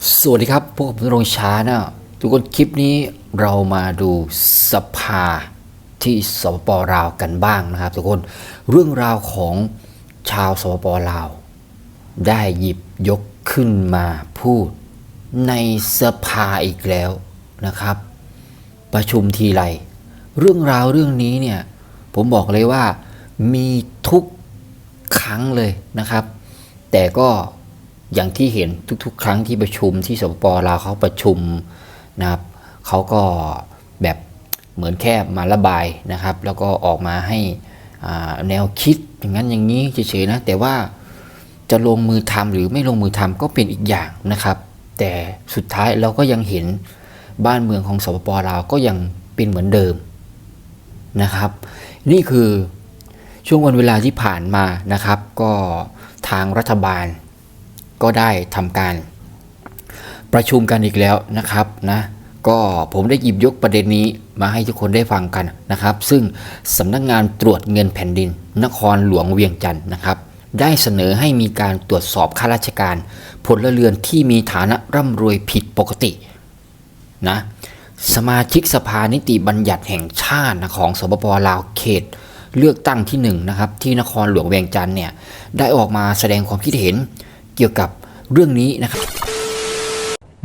สวัสดีครับ พบกับผมณรงค์ ชาแนล ทุกคน คลิปนี้เรามาดูสภาที่ สปป ลาว กันบ้างนะครับทุกคน เรื่องราวของชาว สปป ลาว ได้หยิบยกขึ้นมาพูดในสภาอีกแล้วนะครับ ประชุมทีไร เรื่องราวเรื่องนี้เนี่ย ผมบอกเลยว่ามีทุกครั้งเลยนะครับ แต่ก็อย่างที่เห็นทุกๆครั้งที่ประชุมที่ สปป ลาว เขาประชุมนะครับ เขาก็แบบเหมือนแค่มาระบายนะครับ แล้วก็ออกมาให้ อ่า แนวคิดอย่างนั้นอย่างนี้เฉยๆนะ แต่ว่าจะลงมือทำหรือไม่ลงมือทำก็เป็นอีกอย่างนะครับ แต่สุดท้ายเราก็ยังเห็นบ้านเมืองของ สปป ลาว ก็ยังเป็นเหมือนเดิมนะครับ นี่คือช่วงวันเวลาที่ผ่านมานะครับ ก็ทางรัฐบาลก็ได้ทำการประชุมกันอีกแล้วนะครับนะ ก็ผมได้หยิบยกประเด็นนี้มาให้ทุกคนได้ฟังกันนะครับ ซึ่งสำนักงานตรวจเงินแผ่นดินนครหลวงเวียงจันทน์นะครับ ได้เสนอให้มีการตรวจสอบข้าราชการพลเรือนที่มีฐานะร่ำรวยผิดปกติ นะ สมาชิกสภานิติบัญญัติแห่งชาตินะ ของ สปป ลาว เขตเลือกตั้งที่หนึ่งนะครับ ที่นครหลวงเวียงจันทน์เนี่ย ได้ออกมาแสดงความคิดเห็นเกี่ยวกับเรื่องนี้นะครับ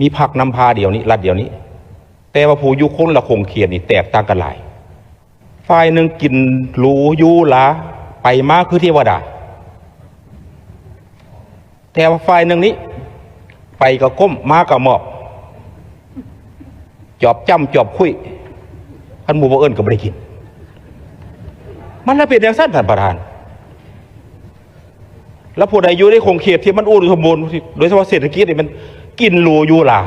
ມີພັກນຳພາດຽວນີ້ ລັດດຽວນີ້ ແຕ່ວ່າຜູ້ຢູ່ຄົນລະຂົງເຂດນີ້ແຕກຕ່າງກັນຫຼາຍ. ຝ່າຍໜຶ່ງກິນຫຼູຢູ່ຫຼາ ໄປມາຄືເທວະດາ. ແຕ່ວ່າຝ່າຍໜຶ່ງນີ້ ໄປກໍກົ້ມ ມາກໍໝອບ ຈອບຈ້ຳຈອບຄຸຍ ຄັນໝູ່ບໍ່ເອີ້ນກໍບໍ່ໄດ້ກິນ. ມັນລະເປັນຈັ່ງຊັ້ນທ່ານປະທານ. ແລ້ວຜູ້ໃດຢູ່ໃນຂົງເຂດທີ່ມັນອຸດົມສົມບູນ ໂດຍສະເພາະເສດຖະກິດນີ້ ມັນກິນຫຼູຢູ່ຫຼາ.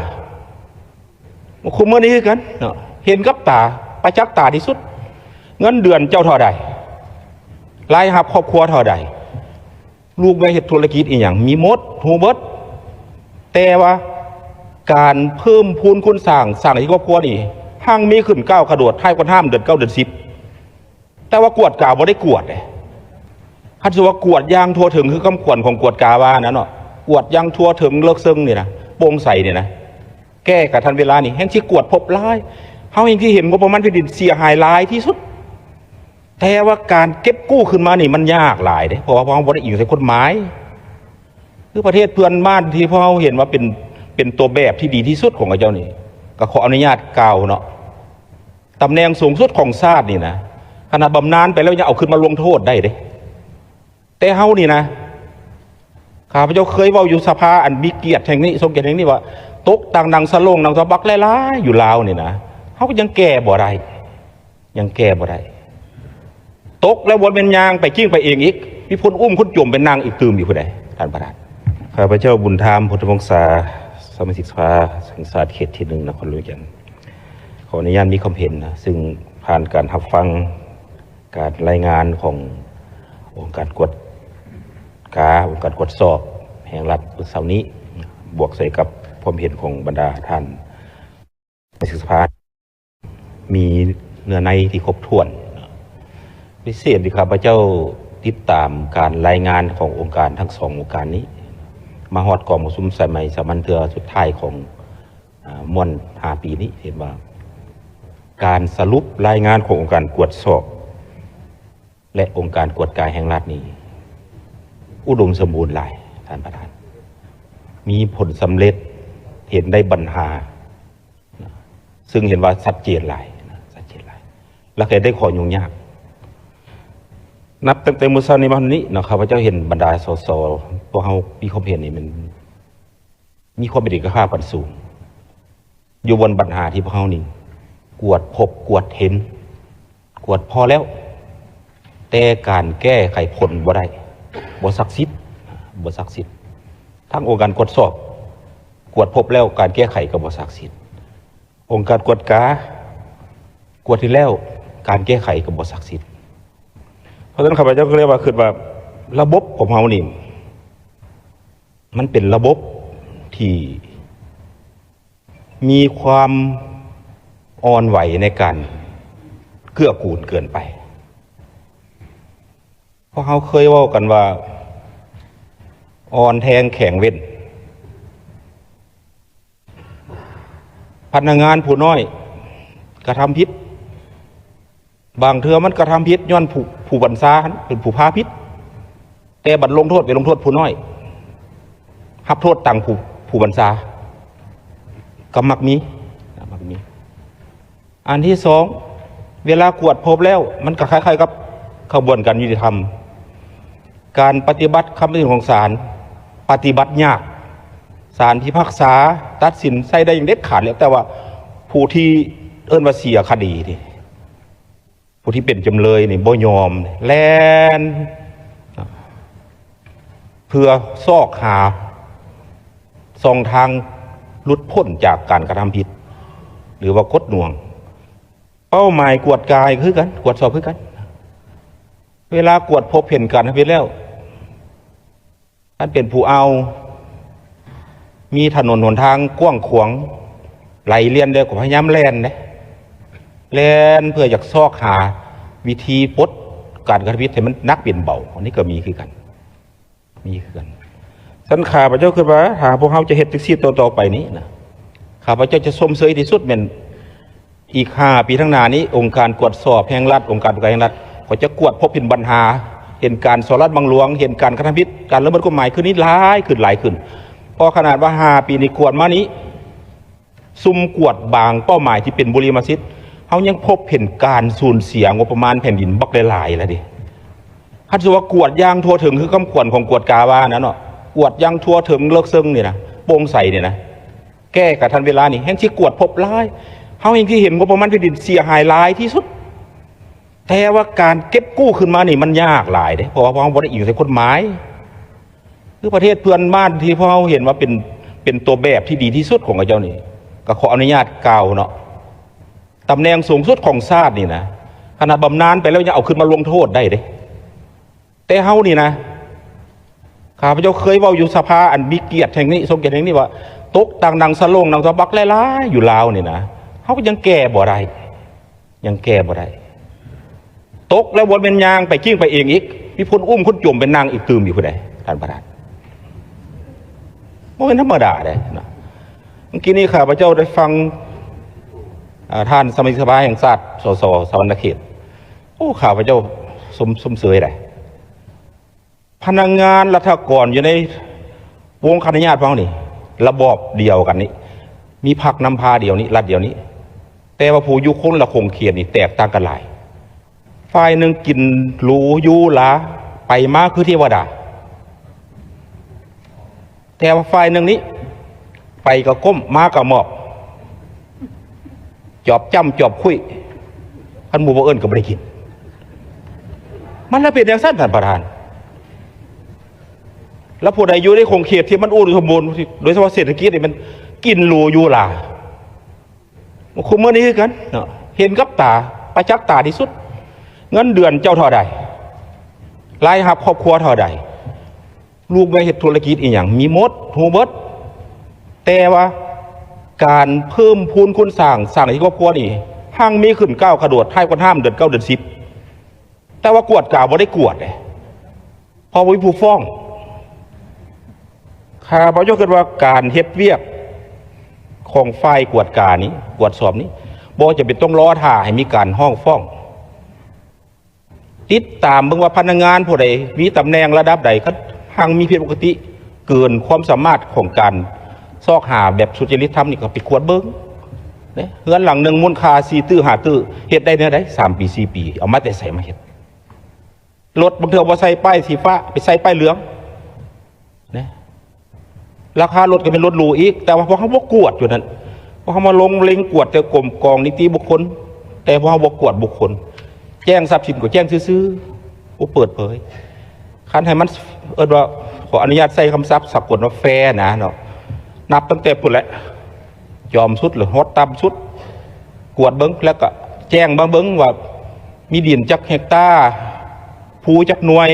ຄຸມື້ນີ້ຄືກັນເນາະ ເຫັນກັບຕາ ປະຈັກຕາທີ່ສຸດ ເງິນເດືອນເຈົ້າເທົ່າໃດ ລາຍຮັບຄອບຄົວເທົ່າໃດ ລູກເມຍເຮັດທຸລະກິດອີ່ຫຍັງ ມີໝົດ ຮູ້ເບິດ. ແຕ່ວ່າການເພີ່ມພູນຄູນສ້າງ ສ້າງໃຫ້ຄອບຄົວນີ້ຮັ່ງມີຂຶ້ນກ້າວກະໂດດ ທ້າຍກວ່າຫ້າມເດືອນເກົ້າເດືອນສິບ ແຕ່ວ່າກວດກາບໍ່ໄດ້ກວດເດ້. ຄັນຊິວ່າກວດຢ່າງທົ່ວເຖິງ ຄືຄຳຂວັນຂອງກວດກາວ່ານັ້ນເນາະ ກວດຢ່າງທົ່ວເຖິງເລິກເຊິ່ງນີ້ນະ ໂປ່ງໃສນີ້ນະ ແກ້ກະທັນເວລານີ້ ແຮ່ງຊິກວດພົບຫຼາຍ. ເຮົາແຮ່ງຊິເຫັນງົບປະມານແຜ່ນດິນເສຍຫາຍຫຼາຍທີ່ສຸດ. ແຕ່ວ່າການເກັບກູ້ຂຶ້ນມານີ້ມັນຍາກຫຼາຍເດ້ ເພາະວ່າພວກເຮົາບໍ່ໄດ້ອີງໃສ່ກົດໝາຍ. ຄືປະເທດເພື່ອນບ້ານທີ່ພວກເຮົາເຫັນວ່າເປັນ ເປັນຕົວແບບທີ່ດີທີ່ສຸດຂອງເຂົາເຈົ້ານີ້ ກໍຂໍອະນຸຍາດກ່າວເນາະ ຕຳແໜ່ງສູງສຸດຂອງຊາດນີ້ນະ ຂະໜາດບຳນານໄປແລ້ວຍັງເອົາຂຶ້ນມາລົງໂທດໄດ້ເດ້. ແຕ່ເຮົານີ້ນະ ຂ້າພະເຈົ້າເຄີຍເວົ້າຢູ່ສະພາອັນມີກຽດແຫ່ງນີ້ ຊົງກຽດແຫ່ງນີ້ວ່າ ຕົກຕ່າງໜັງສະໂຫຼງໜັງສະບັກຫຼາຍໆຢູ່ລາວນີ້ນະ ເຮົາກໍຍັງແກ້ບໍ່ໄດ້ ຍັງແກ້ບໍ່ໄດ້. ຕົກແລ້ວບໍ່ແມ່ນຍ່າງໄປກິ້ງໄປເອງອີກ ມີຄົນອຸ້ມຄົນຈົມໄປນັ່ງອີກຕື່ມຢູ່ພຸ້ນໃດ໋ ທ່ານປະທານ. ຂ້າພະເຈົ້າ ບຸນທາມ ພຸດທະວົງສາ ສະມາຊິກສະພາແຫ່ງຊາດເຂດທີໜຶ່ງ ນະຄອນຫຼວງວຽງຈັນ ຂໍອະນຸຍາດມີຄວາມເຫັນນະ ຊຶ່ງຜ່ານການຮັບຟັງການລາຍງານຂອງອົງການກວດກາ ອົງການກວດສອບແຫ່ງລັດມື້ເຊົ້ານີ້ ບວກໃສ່ກັບຄວາມເຫັນຂອງບັນດາທ່ານສະມາຊິກສະພາ ມີເນື້ອໃນທີ່ຄົບຖ້ວນ. ພິເສດທີ່ຂ້າພະເຈົ້າຕິດຕາມການລາຍງານຂອງອົງການທັງສອງອົງການນີ້ ມາຮອດກອງປະຊຸມສະໄໝສາມັນເທື່ອສຸດທ້າຍຂອງ ອາ ມ່ວນຫ້າປີນີ້ ເຫັນວ່າການສະຫຼຸບລາຍງານຂອງອົງການກວດສອບ ແລະ ອົງການກວດກາແຫ່ງລັດນີ້ ອຸດົມສົມບູນຫຼາຍ ທ່ານປະທານ, ມີຜົນສຳເລັດ, ເຫັນໄດ້ບັນຫາ ຊຶ່ງເຫັນວ່າຊັດເຈນຫຼາຍນະ, ຊັດເຈນຫຼາຍ ແລະ ເຫັນໄດ້ຂໍ້ຫຍຸ້ງຍາກ. ນັບຕັ້ງແຕ່ມື້ເຊົ້ານີ້ມານີ້ເນາະ, ຂ້າພະເຈົ້າເຫັນບັນດາ ສສ ພວກເຮົາມີຄວາມເຫັນນີ້ ມັນມີຄວາມເປັນເອກະພາບກັນສູງ. ຢູ່ບ່ອນບັນຫາທີ່ພວກເຮົານີ້ກວດພົບກວດເຫັນ ກວດພໍແລ້ວ, ແຕ່ການແກ້ໄຂຜົນບໍ່ໄດ້, ບໍ່ສັກສິດ, ບໍ່ສັກສິດ. ທາງອົງການກວດສອບ ກວດພົບແລ້ວ ການແກ້ໄຂກໍບໍ່ສັກສິດ. ອົງການກວດກາ ກວດເຫັນແລ້ວ ການແກ້ໄຂກໍບໍ່ສັກສິດ. ເພາະສະນັ້ນ ຂ້າພະເຈົ້າກໍເລີຍວ່າ ຄິດວ່າລະບົບຂອງເຮົານີ້ ມັນເປັນລະບົບທີ່ ມີຄວາມອ່ອນໄຫວໃນການເກື້ອກູນເກີນໄປ. ພວກເຮົາເຄີຍເວົ້າກັນວ່າ ອ່ອນແທງແຂງເວັ້ນ. ພະນັກງານຜູ້ນ້ອຍກະທຳຜິດ, ບາງເທື່ອມັນກະທຳຜິດຍ້ອນຜູ້ ຜູ້ບັນຊາຫັ້ນເປັນຜູ້ພາຜິດ, ແຕ່ບັດລົງໂທດໄປລົງໂທດຜູ້ນ້ອຍ, ຮັບໂທດຕາມຜູ້ ຜູ້ບັນຊາ ກໍມັກມີ ມັກມີ. ອັນທີສອງ ເວລາກວດພົບແລ້ວ ມັນກໍຄ້າຍໆກັບຂະບວນການຍຸຕິທຳ, ການປະຕິບັດຄຳຕັດສິນຂອງສານ ປະຕິບັດຍາກ. ສານພິພາກສາຕັດສິນໃຊ້ໄດ້ຢ່າງເດັດຂາດແລ້ວ, ແຕ່ວ່າຜູ້ທີ່ເອີ້ນວ່າເສຍຄະດີນີ້ ຜູ້ທີ່ເປັນຈຳເລີຍນີ້ບໍ່ຍອມ, ແລ່ນເພື່ອຊອກຫາຊ່ອງທາງຫຼຸດພົ້ນຈາກການກະທຳຜິດ ຫຼືວ່າກົດໜ່ວງ. ເປົ້າໝາຍກວດກາຄືກັນ, ກວດສອບຄືກັນ. ເວລາກວດພົບເຫັນການທຳຜິດແລ້ວ, ຄັນເປັນຜູ້ເອົາ ມີຖະໜົນຫົນທາງກວ້າງຂວາງໄຫຼລຽນແລ້ວ ກໍພະຍາຍາມແລ່ນເດ້, ແລ່ນເພື່ອຢາກຊອກຫາວິທີປົດການກະທຳຜິດໃຫ້ມັນໜັກເປັນເບົາ. ອັນນີ້ກໍມີຄືກັນ, ມີຄືກັນ. ຊັ້ນຂ້າພະເຈົ້າຄິດວ່າ ຖ້າພວກເຮົາຈະເຮັດຈັ່ງຊີ້ຕໍ່ໆໄປນີ້ນະ, ຂ້າພະເຈົ້າຈະຊົມເຊີຍທີ່ສຸດແມ່ນ ອີກຫ້າປີຂ້າງໜ້ານີ້ ອົງການກວດສອບແຫ່ງລັດ, ອົງການກວດກາແຫ່ງລັດ ກໍຈະກວດພົບເຫັນບັນຫາ, ເຫັນການສໍ້ລາດບັງຫຼວງ, ເຫັນການກະທຳຜິດ, ການລະເມີດກົດໝາຍຄືນນີ້ຫຼາຍຂຶ້ນ, ຫຼາຍຂຶ້ນ. ເພາະຂະໜາດວ່າຫ້າປີນີ້ກວດມານີ້, ຊຸມກວດບາງເປົ້າໝາຍທີ່ເປັນບຸລິມະສິດ, ເຮົາຍັງພົບເຫັນການສູນເສຍງົບປະມານແຜ່ນດິນບັກຫຼາຍໆລະເດ. ຄັນສົມມຸດວ່າກວດຢ່າງທົ່ວເຖິງ ຄືຄຳຂວັນຂອງກວດກາວ່ານັ້ນເນາະ, ກວດຢ່າງທົ່ວເຖິງເລິກເຊິ່ງນີ້ນະ, ໂປ່ງໃສນີ້ນະ, ແກ້ກະທັນເວລານີ້ ແຮ່ງຊິກວດພົບຫຼາຍ, ເຮົາແຮ່ງຊິເຫັນງົບປະມານແຜ່ນດິນເສຍຫາຍຫຼາຍທີ່ສຸດ. ແຕ່ວ່າການເກັບກູ້ຄືນມານີ້ມັນຍາກຫຼາຍເດ້, ເພາະວ່າພວກເຮົາບໍ່ໄດ້ອີງໃສ່ກົດໝາຍ. ຄືປະເທດເພື່ອນບ້ານທີ່ພວກເຮົາເຫັນວ່າເປັນ ເປັນຕົວແບບທີ່ດີທີ່ສຸດຂອງເຂົາເຈົ້ານີ້, ກໍຂໍອະນຸຍາດກ່າວເນາະ, ຕຳແໜ່ງສູງສຸດຂອງຊາດນີ້ນະ, ຂະໜາດບຳນານໄປແລ້ວຍັງເອົາຂຶ້ນມາລົງໂທດໄດ້ເດ້. ແຕ່ເຮົານີ້ນະ, ຂ້າພະເຈົ້າເຄີຍເວົ້າຢູ່ສະພາອັນມີກຽດແຫ່ງນີ້, ຊົງກຽດແຫ່ງນີ້ວ່າ, ຕົກຕ່າງໜັງສະໂຫຼງໜັງສະບັກຫຼາຍໆຢູ່ລາວນີ້ນະ, ເຮົາກໍຍັງແກ້ບໍ່ໄດ້, ຍັງແກ້ບໍ່ໄດ້. ຕົກແລ້ວບໍ່ແມ່ນຍ່າງໄປກິ້ງໄປເອງອີກ, ມີຄົນອຸ້ມຄົນຈົມໄປນັ່ງອີກຕື່ມຢູ່ພຸ້ນໃດ໋ ທ່ານປະທານ. ບໍ່ແມ່ນທຳມະດາເດ້ນະ. ເມື່ອກີ້ນີ້ຂ້າພະເຈົ້າໄດ້ຟັງ, ອາ, ທ່ານສະມາຊິກສະພາແຫ່ງຊາດ ສສ ສະຫວັນນະເຂດ. ໂອ້ ຂ້າພະເຈົ້າຊົມ, ຊົມເຊີຍໄດ໋. ພະນັກງານລັດຖະກອນຢູ່ໃນວົງຄະນະຍາດຂອງເຮົານີ້ ລະບອບດຽວກັນນີ້, ມີພັກນຳພາດຽວນີ້, ລັດດຽວນີ້, ແຕ່ວ່າຜູ້ຢູ່ຄົນລະຂົງເຂດນີ້ແຕກຕ່າງກັນຫຼາຍ. ຝ່າຍໜຶ່ງກິນຫຼູຢູ່ຫຼາ, ໄປມາຄືເທວະດາ. ແຕ່ວ່າຝ່າຍໜຶ່ງນີ້ ໄປກໍກົ້ມ ມາກໍໝອບ, ຈອບຈ້ຳຈອບຄຸຍ, ຄັນໝູ່ບໍ່ເອີ້ນກໍບໍ່ໄດ້ກິນ. ມັນລະເປັນຈັ່ງຊັ້ນທ່ານປະທານ. ແລ້ວຜູ້ໃດຢູ່ໃນຂົງເຂດທີ່ມັນອຸດົມສົມບູນ ໂດຍສະເພາະເສດຖະກິດນີ້ ມັນກິນຫຼູຢູ່ຫຼາ. ຄຸມື້ນີ້ຄືກັນເນາະ, ເຫັນກັບຕາ, ປະຈັກຕາທີ່ສຸດ. ເງິນເດືອນເຈົ້າເທົ່າໃດ? ລາຍຮັບຄອບຄົວເທົ່າໃດ? ລູກໄດ້ເຮັດທຸລະກິດອີ່ຫຍັງ ມີໝົດ, ຮູ້ເບິດ. ແຕ່ວ່າການເພີ່ມພູນຄູນສ້າງ, ສ້າງໃຫ້ຄອບຄົວນີ້ຮັ່ງມີຂຶ້ນກ້າວກະໂດດ, ທ້າຍກວ່າຫ້າມເດືອນເກົ້າເດືອນສິບ. ແຕ່ວ່າກວດກາບໍ່ໄດ້ກວດເດ້, ເພາະບໍ່ມີຜູ້ຟ້ອງ. ຂ້າພະເຈົ້າຄິດວ່າການເຮັດວຽກຂອງຝ່າຍກວດການີ້, ກວດສອບນີ້, ບໍ່ຈຳເປັນຕ້ອງລໍຖ້າໃຫ້ມີການຮ້ອງຟ້ອງ. ຕິດຕາມເບິ່ງວ່າພະນັກງານຜູ້ໃດ ມີຕຳແໜ່ງລະດັບໃດ, ຄັນຮັ່ງມີຜິດປົກກະຕິເກີນຄວາມສາມາດຂອງການຊອກຫາແບບສຸດຈະລິດທຳນີ້ ກໍໄປກວດເບິ່ງເດ້. ເຮືອນຫຼັງໜຶ່ງມູນຄ່າສີ່ຕື້ຫ້າຕື້ ເຮັດໄດ້ແນວໃດ? ສາມປີ ສີ່ປີ ເອົາມາແຕ່ໃສມາເຮັດ? ລົດບາງເທື່ອບໍ່ໃສ່ປ້າຍສີຟ້າ ໄປໃສ່ປ້າຍເຫຼືອງນະ. ລາຄາລົດກໍເປັນລົດຫຼູອີກ, ແຕ່ວ່າພວກເຮົາບໍ່ກວດຢູ່ນັ້ນ, ພວກເຮົາມາລົງເລັງກວດແຕ່ກົມກອງນິຕິບຸກຄົນ, ແຕ່ພວກເຮົາບໍ່ກວດບຸກຄົນ. ແຈ້ງຊັບສິນກໍແຈ້ງຊື່ໆ, ບໍ່ເປີດເຜີຍ. ຄັນໃຫ້ມັນ ເອີ້ນວ່າ, ຂໍອະນຸຍາດໃຊ້ຄຳສັບສາກົນວ່າແຟນະເນາະ, ນັບຕັ້ງແຕ່ພຸ້ນແຫຼະ, ຈອມສຸດຫຼືຮອດຕ່ຳສຸດ, ກວດເບິ່ງ ແລ້ວກໍແຈ້ງມາເບິ່ງວ່າ ມີດິນຈັກເຮັກຕາ, ພູຈັກໜ່ວຍ,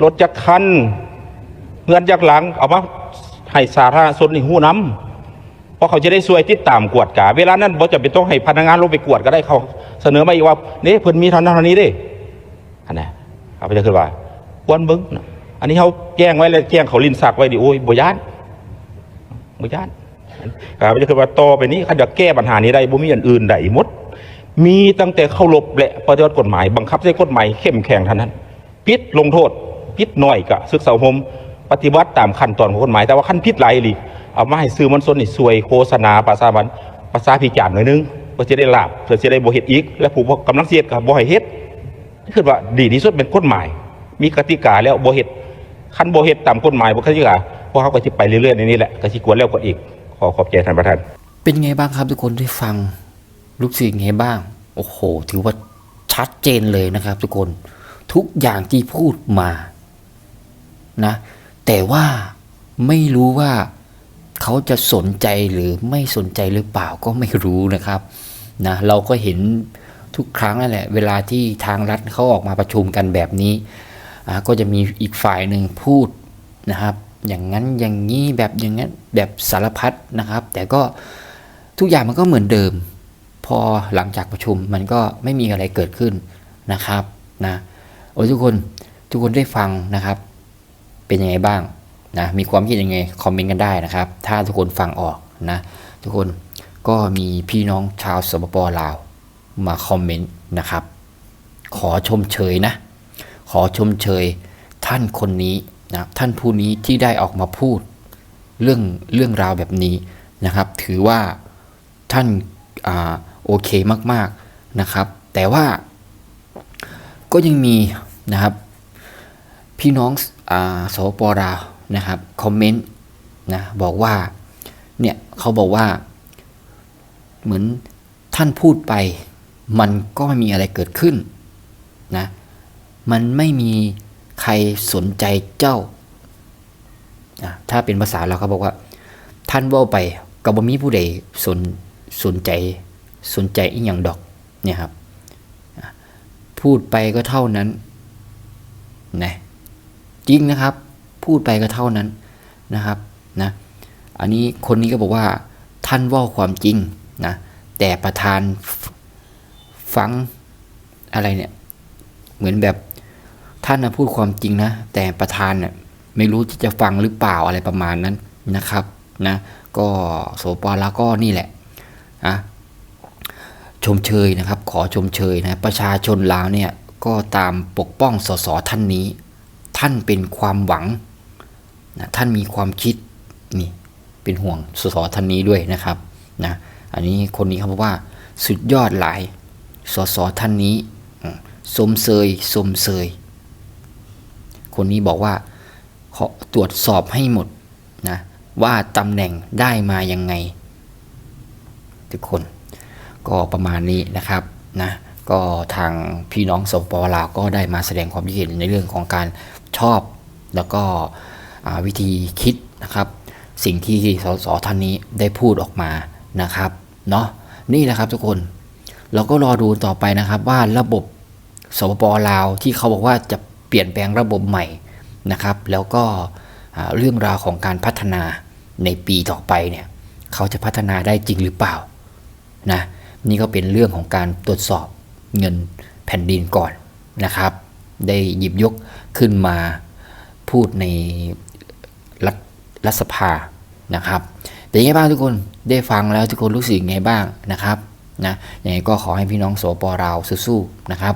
ລົດຈັກຄັນ, ເຮືອນຈັກຫຼັງ, ເອົາມາໃຫ້ສາທາລະນະຊົນນີ້ຮູ້ນຳ, ເພາະເຂົາຈະໄດ້ຊ່ວຍຕິດຕາມກວດກາ. ເວລານັ້ນບໍ່ຈຳເປັນຕ້ອງໃຫ້ພະນັກງານລົງໄປກວດກໍໄດ້, ເຂົາສະເໜີມາອີກວ່າ ເດ້ ເພິ່ນມີທົ່ານັ້ນເທົ່ານີ້ເດ້, ຫັ້ນນະ. ຂ້າພະເຈົ້າຄິດວ່າຄວນເບິ່ງນະ, ອັນນີ້ເຮົາແຈ້ງໄວ້ແລ້ວ, ແຈ້ງເຂົາຫຼິ້ນສັກໄວ້ນີ້, ໂອ້ຍ ບໍ່ຢ້ານ, ບໍ່ຢ້ານ. ຂ້າພະເຈົ້າຄິດວ່າຕໍ່ໄປນີ້ ຄັນຢາກແກ້ບັນຫານີ້ໄດ້ ບໍ່ມີອັນອື່ນໃດໝົດ ມີຕັ້ງແຕ່ເຄົາລົບ ແລະ ປະຕິບັດກົດໝາຍ, ບັງຄັບໃຊ້ກົດໝາຍເຂັ້ມແຂງເທົ່ານັ້ນ. ຜິດລົງໂທດ, ຜິດໜ້ອຍກະສຶກສາອົບຮົມ, ປະຕິບັດຕາມຂັ້ນຕອນຂອງກົດໝາຍ. ແຕ່ວ່າຄັນຜິດຫຼາຍອີ່ຫຼີ ເອົາມາໃຫ້ສື່ມວນຊົນນີ້ຊ່ວຍໂຄສະນາປະຊາ ປະຊາພິຈານໜ້ອຍໜຶ່ງ ເພື່ອຊິໄດ້ລາບ, ເພື່ອຊິໄດ້ບໍ່ເຮັດອີກ ແລະ ຜູ້ກຳລັງຊິເຮັດກະບໍ່ໃຫ້ເຮັດ. ຄິດວ່າດີທີ່ສຸດແມ່ນກົດໝາຍ ມີກະຕິກາແລ້ວບໍ່ເຮັດ, ຄັນບໍ່ເຮັດຕາມກົດໝາຍ ບໍ່ກະຕິກາ ພວກເຮົາກໍຊິໄປເລື້ອຍໆໃນນີ້ແຫຼະ ກໍຊິກວດແລ້ວກວດອີກ. ຂໍຂອບໃຈທ່ານປະທານ. เป็นไงบ้างครับทุกคนได้ฟัง รู้สึกไงบ้าง โอ้โห ถือว่าชัดเจนเลยนะครับทุกคน ทุกอย่างที่พูดมานะ แต่ว่าไม่รู้ว่าเขาจะสนใจหรือไม่สนใจหรือเปล่าก็ไม่รู้นะครับนะ เราก็เห็นทุกครั้งนั่นแหละ เวลาที่ทางรัฐเขาออกมาประชุมกันแบบนี้ อ่า ก็จะมีอีกฝ่ายหนึ่งพูดนะครับ อย่างนั้นอย่างนี้ แบบอย่างนั้น แบบสารพัดนะครับ แต่ก็ทุกอย่างมันก็เหมือนเดิม พอหลังจากประชุมมันก็ไม่มีอะไรเกิดขึ้นนะครับนะ โอ้ ทุกคน ทุกคนได้ฟังนะครับ เป็นยังไงบ้างนะ มีความคิดยังไง คอมเมนต์กันได้นะครับ ถ้าทุกคนฟังออกนะ ทุกคน ก็มีพี่น้องชาว สปป ลาว มาคอมเมนต์นะครับ ขอชมเชยนะ ขอชมเชยท่านคนนี้นะ ท่านผู้นี้ที่ได้ออกมาพูดเรื่อง เรื่องราวแบบนี้นะครับ ถือว่าท่าน อ่า โอเคมากๆ นะครับ แต่ว่าก็ยังมีนะครับ พี่น้อง อ่า สปป ลาว นะครับ คอมเมนต์นะ บอกว่า เนี่ย เขาบอกว่า เหมือนท่านพูดไป มันก็ไม่มีอะไรเกิดขึ้นนะ มันไม่มีใครสนใจเจ้า อ่ะ ถ้าเป็นภาษาลาวเขาบอกว่า ท่านเว้าไป ก็บ่มีผู้ใดสน สนใจ สนใจอีหยังดอก เนี่ยครับ อ่ะ พูดไปก็เท่านั้น นะ จริงนะครับ พูดไปก็เท่านั้นนะครับ นะ อันนี้ คนนี้ก็บอกว่า ท่านเว้าความจริงนะ แต่ประธาน ฟ- ฟัง อะไรเนี่ย เหมือนแบบ ท่านน่ะพูดความจริงนะ แต่ประธานน่ะไม่รู้จะฟังหรือเปล่า อะไรประมาณนั้นนะครับ นะ ก็ สปป ลาว ก็นี่แหละ นะ ชมเชยนะครับ ขอชมเชยนะ ประชาชนลาวเนี่ย ก็ตามปกป้อง สส ท่านนี้ ท่านเป็นความหวังนะ ท่านมีความคิด นี่ เป็นห่วง สส ท่านนี้ด้วยนะครับ นะ อันนี้ คนนี้เขาบอกว่า สุดยอดหลาย สส ท่านนี้ อืม ชมเชย ชมเชย คนนี้บอกว่า ขอตรวจสอบให้หมดนะ ว่าตำแหน่งได้มายังไง ทุกคน ก็ประมาณนี้นะครับ นะ ก็ทางพี่น้อง สปป ลาว ก็ได้มาแสดงความคิดเห็นในเรื่องของการชอบ แล้วก็ อ่า วิธีคิดนะครับ สิ่งที่ สส ท่านนี้ได้พูดออกมานะครับ เนาะ นี่แหละครับทุกคน เราก็รอดูต่อไปนะครับ ว่าระบบ สปป ลาว ที่เขาบอกว่าจะเปลี่ยนแปลงระบบใหม่นะครับ แล้วก็ อ่า เรื่องราวของการพัฒนาในปีต่อไปเนี่ย เขาจะพัฒนาได้จริงหรือเปล่า นะ นี่ก็เป็นเรื่องของการตรวจสอบเงินแผ่นดินก่อนนะครับ ได้หยิบยกขึ้นมาพูดในรัฐ รัฐสภานะครับ เป็นยังไงบ้างทุกคน ได้ฟังแล้วทุกคนรู้สึกยังไงบ้างนะครับ นะ ยังไงก็ขอให้พี่น้อง สปป ลาว สู้ๆ นะครับ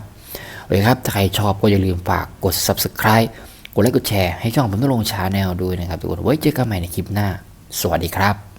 โอเคครับ ถ้าใครชอบก็อย่าลืมฝากกด Subscribe กดไลค์กดแชร์ให้ช่องผมต้องลง Channel ด้วยนะครับทุกคน ไว้เจอกันใหม่ในคลิปหน้า สวัสดีครับ